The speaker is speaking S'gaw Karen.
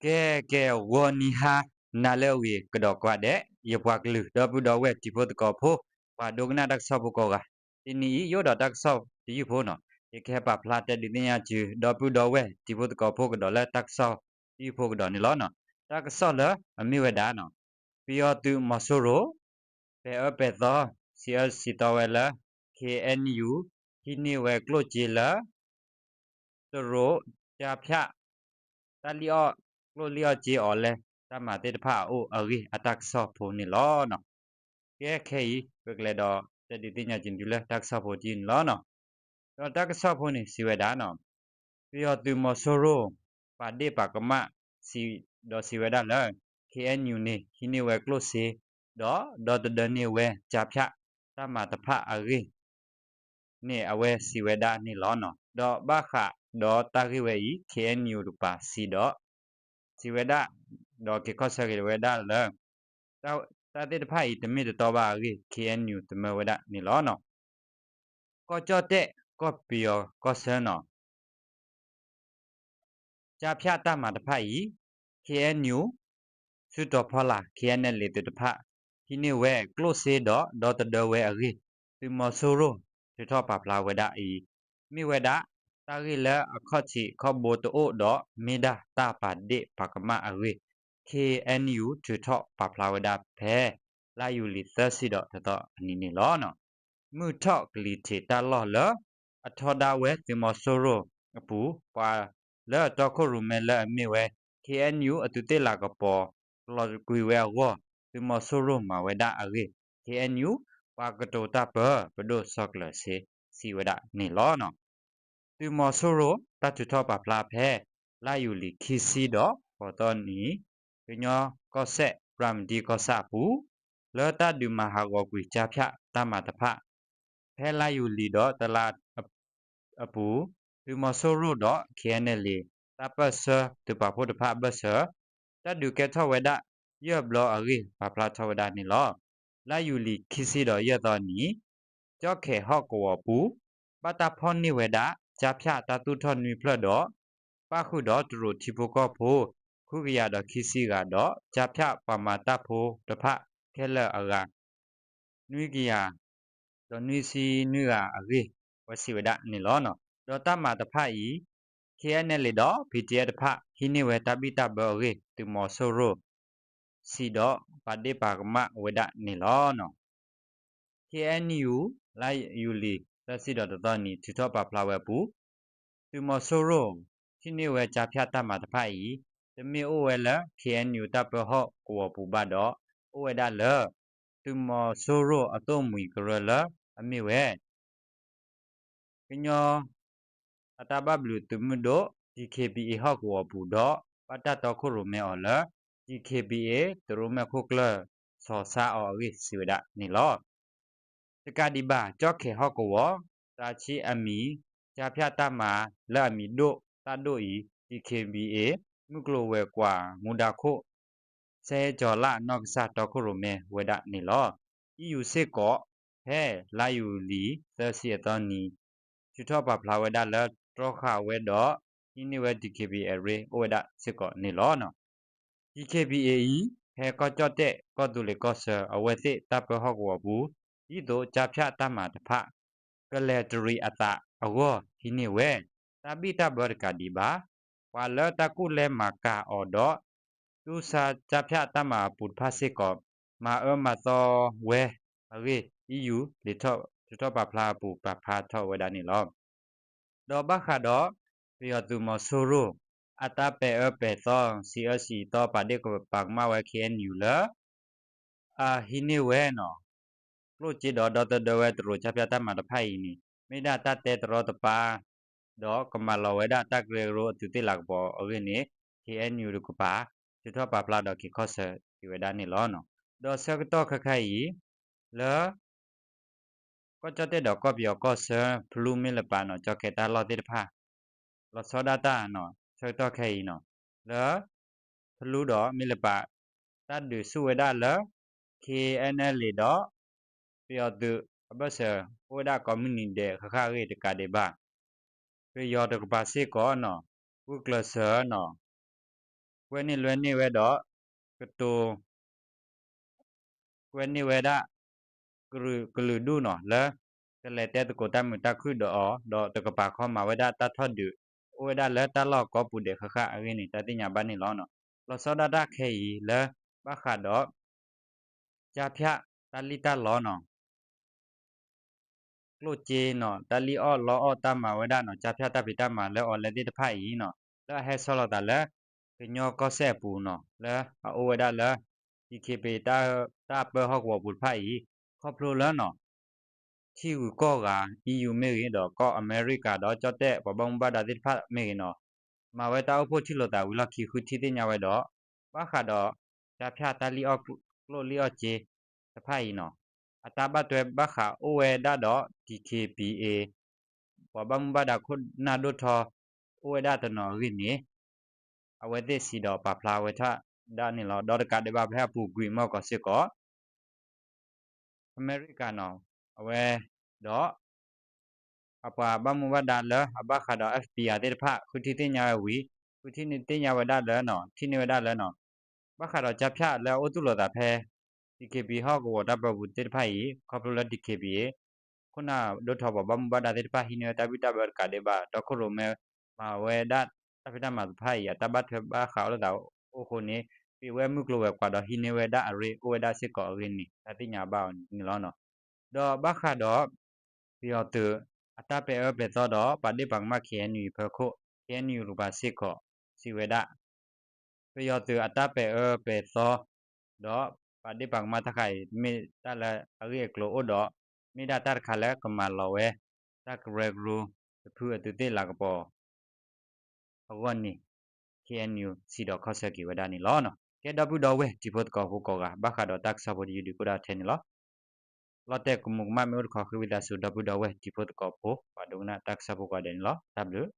ကဲ ကဲ ဂီၤနံၤဟါနၤလၢအဂ့ၤကဒီးကိးဂၤဒဲး ယပှၤကလုာ် ဒီပုၢ်ဒီဝဲၢ်တံၤဖိသကိးဖိ ပှၤဒိကနၣ်တၢ်ကစီၣ်ဖိကိးဂၤ, တနံၤအံၤ ယအိၣ်ဒီးတၢ်ကစီၣ်တယုၢ်ဖိနီၤ, ယကဟဲပာ်ဖျါတဲဒုးသ့ၣ်ညါဆူ ဒီပုၢ်ဒီဝဲၢ်တံၤဖိသကိးဖိကဒီးလၢတၢ်ကစီၣ်တယုၢ်ဖိကဒီးန့ၣ်လီၤ. တၢ်ကစီၣ်လၢအမ့ၢ်ဝဲဒၣ်နီၤ, ပယီၤသုးမီၤစိရိၤ ပဲာ်အၢပဲာ်သီ စံးအၢစံးသီဝဲလၢ ခ့ၣ်အဲၣ်ယူၣ် ဟံးန့ၢ်ဝဲကျိၣ်စ့လၢ တရူး ကၠါဖၠၣ် တၢ်လံၣ်အီၣ်ကျိၣ်လံၣ်အီၣ်စ့အီၤလၢ တၢ်မၤသ့ၣ်တဖၣ်အအိၣ်အဂ့ၢ်အတၢ်ကစီၣ်ဖိန့ၣ်လီၤ. ကဲခဲအံၤ ပကလဲၤဒီးတဲဒုးသ့ၣ်ညါက့ၤသုလၢတၢ်ကစီၣ်ဖိတယုၢ်န့ၣ်လီၤ. ဒီးတၢ်ကစီၣ်ဖိန့ၣ်စံးဝဲဒၣ်နီၤ, ပယီၤသုးမီၤစိရိၤ ပာ်ဒ့ၣ်ပာ်ကမၣ် စံးဒီးစံးဝဲဒၣ်လၢ ခ့ၣ်အဲၣ်ယူၣ်န့ၣ် ဟံးန့ၢ်ဝဲကျိၣ်စ့ ဒီးဒီသဒၢန့ၢ်ဝဲကၠါဖၠၣ်တၢ်မၤတဖၣ်အဂ့ၢ် န့ၣ်အဝဲစံးဝဲဒၣ်န့ၣ်လီၤ. ဒီးဘၣ်ဃးဒီးတၢ်ဂ့ၢ်ဝဲအံၤ ခ့ၣ်အဲၣ်ယူၣ်တကပၤစံးဒီး စံးဝဲဒၣ် ဒီးက့ၤခီၣ်ဆၢက့ၤဝဲဒၣ်လၢ တၢ်သ့ၣ်တဖၣ်အံၤတမ့ၢ်တတီဘၣ်အဂ့ၢ် ခ့ၣ်အဲၣ်ယူၣ်သမၢဝဲဒၣ်န့ၣ်လီၤ. ကီၢ်ကၠီၣ်တဲၣ်ကီၢ်ပယီၤကီၢ်ဆၢနီၤ ကၠါဖၠၣ်တၢ်မၤတဖၣ်အံၤ ခ့ၣ်အဲၣ်ယူၣ် ဆူတီၤဖီလာ် ခ့ၣ်အဲၣ်ယူၣ်လ့ၣ်သုးတဖၣ် ဟံးန့ၢ်ဝဲကျိၣ်စ့ဒီးဒီသဒၢဝဲအဂ့ၢ် သုးမီၤစိရိၤထုးထီၣ်ပာ်ဖျါဝဲဒၣ်အံၤ မ့ၢ်ဝဲဒၣ် တၢ်ဂ့ၢ်လၢအခီၣ်ထံးခီၣ်ဘိတအိၣ်ဒီး မ့ၢ်ဒၣ်တၢ်ပာ်ဒ့ၣ်ပာ်ကမၣ်အဂ့ၢ် ခ့ၣ်အဲၣ်ယူၣ်ထုးထီၣ်ပာ်ဖျါဝဲဒၣ်ဖဲ လါယူၤလံ သၢဆံဒီးတသီအနံၤန့ၣ်လီၤ. မုၢ်ထီၣ်ကလံၤထံးတၢ်လီၢ်လၢ အထီဒါဝဲသုးမီၤစိရိၤအပူၤ ပှၤလၢတီခိၣ်ရိၣ်မဲလၢအမ့ၢ်ဝဲ ခ့ၣ်အဲၣ်ယူၣ် အသုးသ့ၣ်လၤကပီၤ ကလီၤကွံာ်ဝဲအဂီၢ် သုးမီၤစိရိၤမၤဝဲဒၣ်အဂ့ၢ် ခ့ၣ်အဲၣ်ယူၣ် ပှၤကတိၤတၢ်ပၢ ပဒိၣ်စီၤကျၢၤစ့ စံးဝဲဒၣ်န့ၣ်လီၤ. သုးမီၤစိရိၤတၢ်ထုးထီၣ်ပာ်ဖျါဖဲ လါယူၤလံခံဆံဒီးဃိးသီနံၤ ကညီကီၢ်စဲၣ် ပြၣ်မတံကီၢ်ဆၣ်အပူၤ လၢတၢ်ဒုးမၤဟးဂီၤကွံာ်ကၠါဖၠၣ်တၢ်မၤတဖၣ် ဖဲလါယူၤလံဒီးတလါ အပူၤ သုးမီၤစိရိၤဒီး ခ့ၣ်အဲၣ်ယူၣ်လ့ၣ် တၢ်ပၢၢ်ဆၢသုးပာ်ဖှိၣ်တဖၣ်အဘၢၣ်စၢၤ တၢ်ဒုးကဲထီၣ်ဝဲဒၣ် ယဲၢ်ဘျီအဂ့ၢ် ပာ်ဖျါထီၣ်ဝဲဒၣ်န့ၣ်လီၤ. လါယူၤလံခံဆံဒီးယဲၢ်သီနံၤ ကၠီၣ်ခဲၣ်ဟီၣ်ကဝီၤပူၤ ဘၣ်တၢ်ဖီၣ်န့ၢ်ဝဲဒၣ် ကၠါဖၠၣ်တၢ်သူၣ်ထီၣ်နွံဖျၢၣ်ဒီး ပၣ်ဃုာ်ဒီးတရူးထံဖိကီၢ်ဖိ ဃုကယၤဒီးခံဆံဂၤဒီး ကၠါဖၠၣ်ပှၤမၤတၢ်ဖိတဖၣ်ခဲလၢာ်အဂၤ နွံကယၤ ဒီးနွံဆံနွံဂၤအဂ့ၢ် အဝဲစံးဝဲဒၣ်န့ၣ်လီၤ. ဒီးတၢ်မၤတဖၣ်အံၤ ခ့ၣ်အဲၣ်ယူၣ်လ့ၣ်ဒီး ပီၣ်ထံၣ်အဲၣ်တဖၣ် ဟံးန့ၢ်ဝဲတၢ်ဘံၣ်တၢ်ဘၢအဂ့ၢ် သုးမီၤစိရိၤ စံးဒီးပာ်ဒ့ၣ်ပာ်ကမၣ်ဝဲဒၣ်န့ၣ်လီၤ. ခ့ၣ်အဲၣ်ယူၣ် လါယူၤလံ သၢဆံဒီးတသီနံၤ ထုးထီၣ်ပာ်ဖျါဝဲအပူၤ သုးမီၤစိရိၤ ဟံးန့ၢ်ဝဲကၠါဖၠၣ်တၢ်မၤတဖၣ်အံၤ တမ့ၢ်အိၣ်ဝဲလၢ ခ့ၣ်အဲၣ်ယူၣ် တၢ်ပၢဟီၣ်ကဝီၤပူၤဘၣ်ဒီး အိၣ်ဝဲဒၣ်လၢ သုးမီၤစိရိၤအသိၣ်မှံၤကရၢလၢအမ့ၢ်ဝဲ ကညီအတၢ်ဘၣ်ဘျုးသုးမုၢ်ဒိၣ် DKBA ဟီၣ်ကဝီၤပူၤဒီး ဘၣ်တၢ်တီခိၣ်ရိၣ်မဲအီၤလၢ DKBA တရူးမဲာ်ခိၣ်ကျၢၢ် ဆီၣ်ဆါအီၤအဂ့ၢ်စံးဝဲဒၣ်န့ၣ်လီၤ. တကးဒံးဘၣ် ကၠီၣ်ခဲၣ်ဟီၣ်ကဝီၤ တၢ်ဆံအမံၤ ကၠါဖၠၣ်တၢ်မၤလၢအမံၤဒိၣ်တၢ်ဒိၣ်အံၤ DKBA မုၢ်ကျိၤဝဲၤကွာ်မူဒါခိၣ် စဲကၠီၤလၣ်နီၢ်ကစၢ်တီခိၣ်ရိၣ်မဲဝဲဒၣ်န့ၣ်လီၤ. အံၤယူၤစ့ၢ်ကီး ဖဲလါယူၤလံ သၢဆံအသီနံၤ ထုးထီၣ်ပာ်ဖျါဝဲဒၣ်လၢ တြီဃာ်ဝဲဒီး ဟံးန့ၢ်ဝဲ DKBA အရ့ အိၣ်ဝဲဒၣ်စ့ၢ်ကီးန့ၣ်လီၤ. DKBA အံၤ ဖဲကီၢ်ကၠီၣ်တဲၣ်ကီၢ်သူလ့ၤကီၢ်ဆၢ အဝဲသ့ၣ်တၢ်ပၢဟီၣ်ကဝီၤပူၤ ဒ်သိးကၠါဖၠၣ်တၢ်မၤတဖၣ် ကလဲၤတရံးအသးအဂီၢ် ဟံးန့ၢ်ဝဲ တၢ်ဘံၣ်တၢ်ဘၢတကးဒံးဘၣ် ပှၤလၢတၢ်ကူၣ်လဲမၤကၤအီၤဒီး သူၣ်ဆါကၠါဖၠၣ်တၢ်မၤအပူၤတဖၣ်စ့ၢ်ကီး မၤအၢမၤသီဝဲအဂ့ၢ် အံၤယူၤ လံာ်ထုးထီၣ်ပာ်ဖျါအပူၤ ပာ်ဖျါထီၣ်ဝဲဒၣ်န့ၣ်လီၤ. ဒီးဘၣ်ဃးဒီး ပယီၤသုးမီၤစိရိၤ အတၢ်ပဲာ်အၢပဲာ်သီ စံးအၢစံးသီ ပာ်ဒ့ၣ်ပာ်ကမၣ်ဝဲ ခ့ၣ်အဲၣ်ယူၣ်လၢ အဟံးန့ၢ်ဝဲနီၤ ကျိၣ်စ့ဒီးဒီသဒၢဝဲတရူးကၠါဖၠၣ်တၢ်မၤတဖၣ်အံၤန့ၣ် မ့ၢ်ဒၣ်တၢ်တဲတရီတပါ ဒီးကမၤလီၤဝဲဒၣ်တၢ်ကရၢကရိအသုးသ့ၣ်လၤကပီၤအဂ့ၢ်န့ၣ် ခ့ၣ်အဲၣ်ယူၣ် တကပၤ ထုးထီၣ်ပာ်ဖျါဒီးက့ၤခီၣ်ဆၢက့ၤဝဲဒၣ်န့ၣ်လီၤ. ဒီးဆၢကတီၢ်ခဲခါအံၤ လၢ ကီၢ်ကၠီၣ်တဲၣ်ဒီးကီၢ်ပယီၤကီၢ်ဆၢ ဖလူမ့ၢ်လၢပာ်နီၤ ကၠီၣ်ခဲၣ်တၢ်လီၢ်သ့ၣ်တဖၣ် လီၤဆီဒၣ်တၢ်နီၤ ဆၢကတီၢ်ခဲအံၤနီၤ လၢ ဖလူဒီးမ့ၢ်လၢပာ် တၢ်ဒုးဆူၣ်ဝဲဒၣ်လၢ ခ့ၣ်အဲၣ်ယူၣ်လ့ၣ် ဒီး ပယီၤသုးအဘၢၣ်စၢၤ အိၣ်ဝဲဒၣ်ကိးမုၢ်နံၤဒဲးဃၣ်ဃၣ်အဂ့ၢ်တကးဒံးဘၣ် ပယီၤတကပၤစ့ၢ်ကီးနီၤ ဂုာ်ကျဲးစၢးနီၤ ကွဲန့ၢ်လွဲန့ၢ်ဝဲဒီး ကတိၤ ကွဲန့ၢ်ဝဲဒၣ် ကလုာ်ဒူၣ်နီၤ လၢ တလဲၤတဲသကိးတၢ်မုာ်တၢ်ခုၣ်ဒီးအီၤ ဒီးတကပၤခီမၤဝဲဒၣ်တၢ်ထီၣ်ဒုး အိၣ်ဝဲဒၣ်လၢတၢ်လီၢ်ကိးပူၤဒဲးဃၣ်ဃၣ်အဂ့ၢ်န့ၣ် တၢ်သ့ၣ်ညါဘၣ်န့ၣ်လီၤ. လီၤဆီဒၣ်တၢ်ခဲအံၤလၢ ဘၣ်ဃးဒီး ကၠါဖၠၣ်တၢ်လံၣ်တၢ်လီနီၤ ကျိၣ်စ့နီၤ တၢ်လံၣ်အီၣ်လီအီၣ်တၢ်မၤဝဲဒၣ်နီၤ ကၠါဖၠၣ်တၢ်ဖံးတၢ်မၤလၢအီၤလဲသ့ၣ်တဖၣ်အံၤနီၤ လၢအဟဲဆီလီၤသးလၢ ကညီကီၢ်စဲၣ်အပူၤနီၤ လၢအအိၣ်ဝဲဒၣ်လၢ DKBA တၢ်ပၢဟီၣ်ကဝီၤပူၤတဖၣ်အံၤ ခီဖျိလၢနီၤ ထံဂုၤကီၢ်ဂၤ EU မ့ၢ်ဂ့ၤ ဒီးကီၢ်အမဲရကၤ ဒီးကၠီၣ်တဲၣ် ပှၤဘၣ်မူဘၣ်ဒါသ့ၣ်တဖၣ်မ့ၢ်ဂ့ၤနီၤ မၤဝဲတၢ်အိၣ်ဖှိၣ်ထံၣ်လိာ်သးဝံၤလီၢ်ခံ ဃုထံၣ်သ့ၣ်ညါဝဲဒီး ဘၣ်ဃးဒီး ကၠါဖၠၣ်တၢ်လံၣ်အီၣ်ကျိၣ်လံၣ်အီၣ်စ့တဖၣ်အံၤနီၤ အတၢ်ဘၣ်ထွဲဘၣ်ဃးအိၣ်ဝဲဒၣ်ဒီး DKBA ပှၤဘၣ်မူဘၣ်ဒါခိၣ်နၢ်ဒိၣ်ထီ အိၣ်ဝဲဒၣ်တနီၤအဂ့ၢ်န့ၣ် အဝဲသ့ၣ်စံးဒီးပာ်ဖျါဝဲထီၣ်ဒၣ်န့ၣ်လီၤ. ဒီးတကးဒံးဘၣ်ဖဲအပူၤကွံာ်မီၢ်ကီးစ့ၢ်ကီး အမဲရကၤနီၤ အဝဲဒီး အပှၤဘၣ်မူဘၣ်ဒါလၢအဘၣ်ဃးဒီး FBI သ့ၣ်တဖၣ် ဃုထံၣ်သ့ၣ်ညါဝဲဝံၤ ဃုထံၣ်န့ၢ်သ့ၣ်ညါဝဲဒၣ်လၢနီၤ ထံၣ်န့ၢ်ဝဲဒၣ်လၢနီၤ ဘၣ်ဃးဒီးကၠါဖၠၣ်လၢအအိၣ်သူၣ်လီၤသးဖဲ DKBA ဟီၣ်ကဝီၤတၢ်ပၢပူၤသ့ၣ်တဖၣ်အံၤ ခီဖျိလၢ DKBA ခိၣ်နၢ်ဒိၣ်ထီပှၤဘၣ်မူဘၣ်ဒါသ့ၣ်တဖၣ် ဟံးန့ၢ်ဝဲတၢ်ဘံၣ်တၢ်ဘၢတကးဒံးဘၣ် ဒီခိၣ်ရိၣ်မဲ မၤဝဲဒၣ်တၢ်ဖံးတၢ်မၤသ့ၣ်တဖၣ်အံၤ အတၢ်ဘၣ်ထွဲဘၣ်ဃးအိၣ်လိာ်သးအိၣ်အဃိန့ၣ် ပ့ၤဝဲမုၢ်ကျိၤဝဲၤကွာ်ဒီးဟံးန့ၢ်ဝဲဒၣ်အရ့အိၣ်ဝဲဒၣ်စ့ၢ်ကီးအဂ့ၢ်န့ၣ် တၢ်သ့ၣ်ညါဘၣ်အီၤန့ၣ်လီၤ. ဒီးဘၣ်ဃးဒီး ပယီၤသုးအတၢ်ပဲာ်အၢပဲာ်သီဒီး ပာ်ဒ့ၣ်ပာ်ကမၣ် KNU ဖီခိၣ် KNU တကပၤစ့ၢ်ကီး စံးဝဲဒၣ် ပယီၤသုးအတၢ်ပဲာ်အၢပဲာ်သီ ဒီးပာ်ဒ့ၣ်ပာ်ကမၣ်တၢ်တခါအံၤ မ့ၢ်တၢ်လၢအဂ့ၢ်အကျိၤအိၣ်ဒီး မ့ၢ်ဒၣ်တၢ်တခါလၢကမၤလီၤဝဲ တၢ်ကရၢကရိတဖုအသုးသ့ၣ်လၤကပီၤ အဂီၢ်န့ၣ် KNU စံးဒီးခီဆၢက့ၤဝဲဒၣ်န့ၣ်လီၤ. ကဲ ဒီပုၢ်ဒီဝဲၢ်တံၤဖိသကိးဖိကိးဂၤ ဘၣ်ဃးဒီးတၢ်ကစီၣ်ဖိတယုၢ်ဒုးကအိၣ်ဒၣ်ထဲန့ၣ်လီၤ. လီၤတဲာ်ကမူးကမၣ်မ့ၢ်အိၣ်တခီ ဃ့ဝံသးစူၤ ဒီပုၢ်ဒီဝဲၢ်တံၤဖိသကိးဖိ ပှၤဒိကနၣ်တၢ်ကစီၣ်ဖိကိးဂၤဒဲးန့ၣ်လီၤ. တၢ်ဘျုး